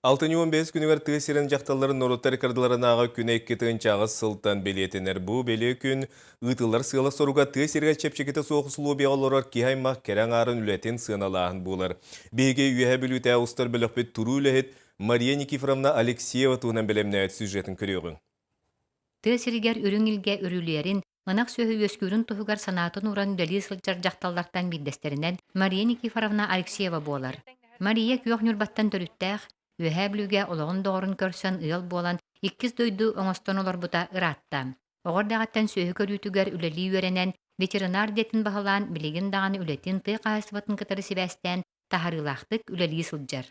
Алтынньы 15 күнүгэр тыа сирин дьахталларын норуоттар ыккардыларынааҕы күнэ 2008 сылтан бэлиэтэнэр. Бу бэлиэ күн ыытыллар сыала-соруга тыа сиригэр чэпчэкитэ суох усулуобуйаҕа олорор киһи аймах кэрэ аҥаарын үлэтин сыаналааһын буолар. Биһиги Үөһээ Бүлүүтээҕи устар бөлөхпүт туруу үлэһит Мария Никифоровна Алексеева туһунан бэлэмнээбит сюжетын көрүөҕүҥ. Тыа сиригэр үрүҥ илгэ үрүлүйэрин, ынах сүөһү үөскүүрүн туһугар санаатын ууран үлэлии сылдьар дьахталлартан биирдэстэринэн Мария Никифоровна Алексеева буолар. Мария Күөх Ньурбаттан төрүттээх, Үөһээ Бүлүүгэ олоҕун доҕорун көрсөн ыал буолан, иккис дойду оҥостон олорбута ыраатта. Оҕо эрдэҕиттэн сүөһү көрүүтүгэр үлэлии үөрэнэн, ветеринар идэтин баһылаан, билигин даҕаны үлэтин тыа хаһаайыстыбатын кытары сибээстээн таһаарыылаахтык үлэлии сылдьар.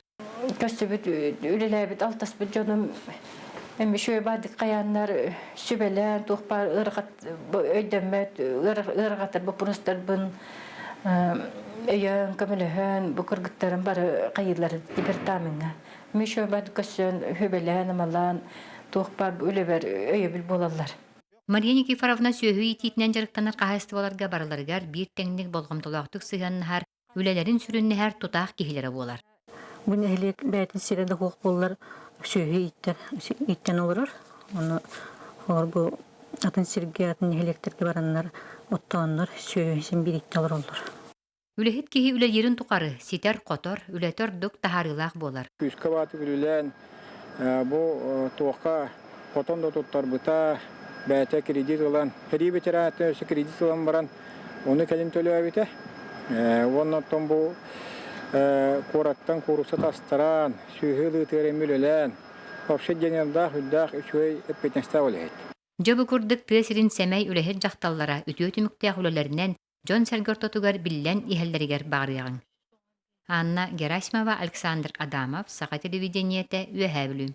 Көрсүбүт, үлэлээбит, алтаспыт дьонум эми үчүгэй баардык хайааннар сүбэлээн туох баар ыарахат өйдөммөт ыарахаттар боппуруостарбын өйөөн көмөлөһөн бу кыргыттарым бары хайыылар департамеҥҥа эми үчүгэй баардык көрсөн сүбэлээн амалаан туох баар үлэбэр өйөбүл буолаллар. Мария Никифоровна сүөһү иитиитинэн дьарыктанар хаһаайыстыбаларга барыларыгар биир тэҥник болҕомтолоохтук сыһыаннаһар үлэлэрин сүрүннэһэр тутаах киһилэрэ буолар. Бу нэһилиэк бэйэтин сирэ да суох буоллар сүөһү ииттэр ииттэн олорор. Ону олор бу атын сиргэ, атын нэһилиэктэргэ бараннар оттооннор сүөһү син биир ииттэ олороллор. Үлэһит киһи үлэлиирин тухары ситэр-хотор, үлэтэ ордук таһаарыылаах буолар. Күүскэ баатык үлэлээн бу туохха хотон да туттарбыта, бэйэтэ кредит ылан, сэрии ветеранаттан өссө кредит ылан баран Ону кэлин төлөөбүтэ. Уонна оттон бу куораттан куурусса тастаран, сүөһү ылыытыгар эми үлэлээн, вообще дьаныардаах, үрдээх үчүгэй эппиэтинэстээх үлэһит. Дьэ бу курдук тыа сирин сэмэй үлэһит дьахталлара үтүө түмүктээх үлэлэринэн дьон-сэргэ ортотугар биллэн иһэллэригэр баҕарыаҕыҥ. Анна Герасимова, Александр Адамов, Саха телевидениетэ, Үөһээ Бүлүү.